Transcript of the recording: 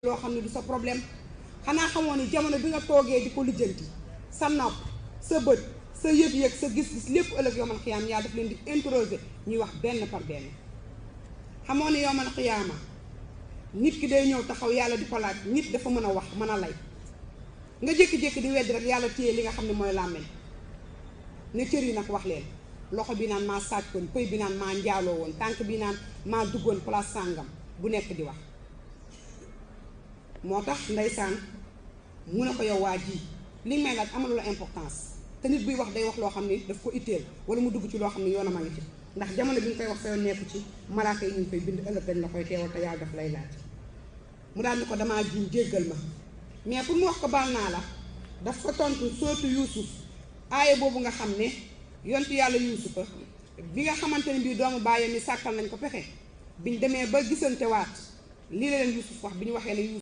loo xam ne du sa problème xanaa xamoo ni jamono bi nga toogee di ko lijjanti sa nopp sa bët sa yëg-yëg sa gis-gis lépp ëllëg yowmal xiyaama yaa daf leen di interroger ñuy wax benn par benn. xamoo ni yowmal xiyaama nit ki day ñëw taxaw yàlla di ko laaj nit dafa mën a wax mën a lay nga jékki-jékki di weddi rek yàlla téye li nga xam ne mooy làmmeñ ne cër yi nag wax leen loxo bi naan maa sàccoon pëy bi naan maa njaaloo woon tànk bi naan maa duggoon place sàngam bu nekk di wax. moo tax ndeysaan mu ne ko yow waa ji li may laaj amalu la importance te nit buy wax day wax loo xam ne daf ko itteel wala mu dugg ci loo xam ne yoonam a ngi ci ndax jamono bi nga koy wax sa yoon nekku ci malaaka yi ñu ngi koy bind ëllëg dañ la koy teewal te yàlla daf lay laaj. mu daal ni ko damaa jiw jéggal ma mais pour mu wax ko baal naa la daf ko tontu sootu Yuusuf aaya boobu nga xam ne yontu yàlla Yuusufa bi nga xamante ne bii doomu bàyyam ni sàkkal nañ ko pexe biñ demee ba gisante waat lii la leen Yuusuf wax bi ñu waxee ne